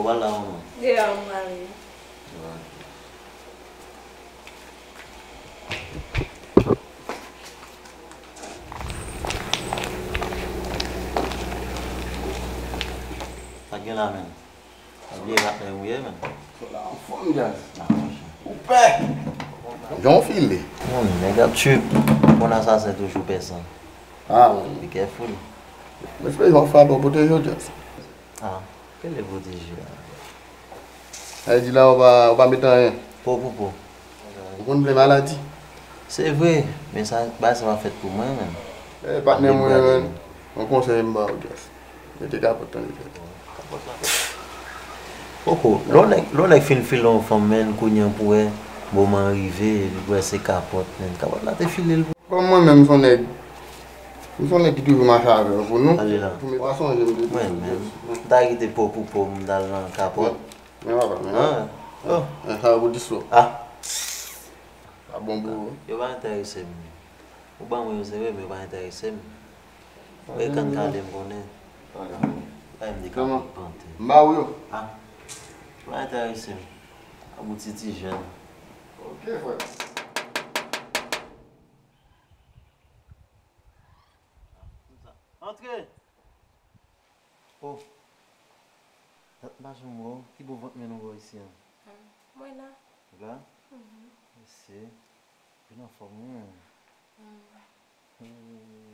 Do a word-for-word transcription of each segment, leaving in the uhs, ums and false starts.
Ou pral la, manman? Deyò m prale. Sa k gen la menm? Sa vye patnè ou ye menm? Ou la anfòm, Jazz. Ou pè. Jan w file. Mon nèg ap trip. Bon asasen toujou pè san. Ah, wi. Be careful. M espere w ap frape w pwoteje w, Jazz. Ah, kele pwoteje a? Sa vle di la ou pa, ou pa mete anyen. Po pou po. Ou konn vle maladi. Se vre, men sa, bagay sa pa fèt pou mwen menm. Eh, patnè mwen, yon konsèy m ba ou, Jazz. Mete kapòt tande tèt. Poko, lè w nèg, lè w nèg fin file yon fanm, men kounye a pou wè moman an rive, li wè se kapòt, men kapòt la te file l. Kòm mwen menm, m se yon nèg, m se yon nèg ki toujou mache avè w pou nou. Ale la. Pou m pa sonje, m te toujou. Mwen menm, m ta kite po pou po, m t al nan kapòt. Men papa, men. Ah, oh. Men sa yo pou dis ou. Ah. Sa bon pou ou. Yo pa enterese m. Ou ban mwen yo, se vre, men yo pa enterese m. Mwen kan kale m konnen. Bay m de kapòt pantè. M ba ou yo. Ah. Yo pa enterese m. Abouti ti jèn. Ok, frè. Antre! Oh! Dat m pa janm wè w. Ki bò vant mwen nou wè isi a? Mwen la. Ou la? Mhm. Mèsi. Vin anfòm, wi. Mm. Hmm.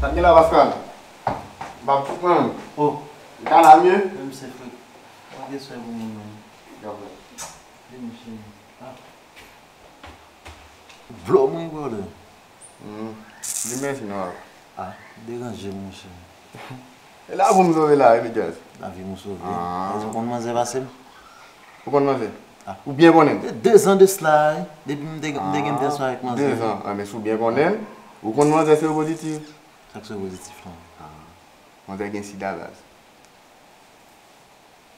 Sa k gen la, Pascal? M p ap fout mwen menm. Oh. Ou ka la mye? Menm se fre. Pa gen swen pou mwen menm. Gade. Vini, cheri. Ah. Blow mwen, brother. Hmm. Di mèsi non, papa. Ah, deranje m, monchè. E la pou m sove la, wi, Jazz. Lavi m ou sove. Ah. Ou konn manzè pase m? Ou konn manzè? Ah. Ou byen konnen l? De, dezan de sila, wi. Depi m te, m te gen tèt sa avèk manzè. Dezan. Ah, men si w byen konnen l, ou konn manzè se yo pozitif. Sa k se pozitif la? Ah. Manzè gen sida, baz.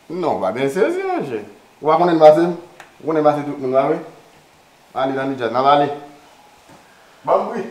Non, w pa byen sezi, monchè. Ou pa konnen l pase m? Ou konnen l pase tout moun, pa vre? Ale, zanmi Jazz, n ap ale. Ban m bri.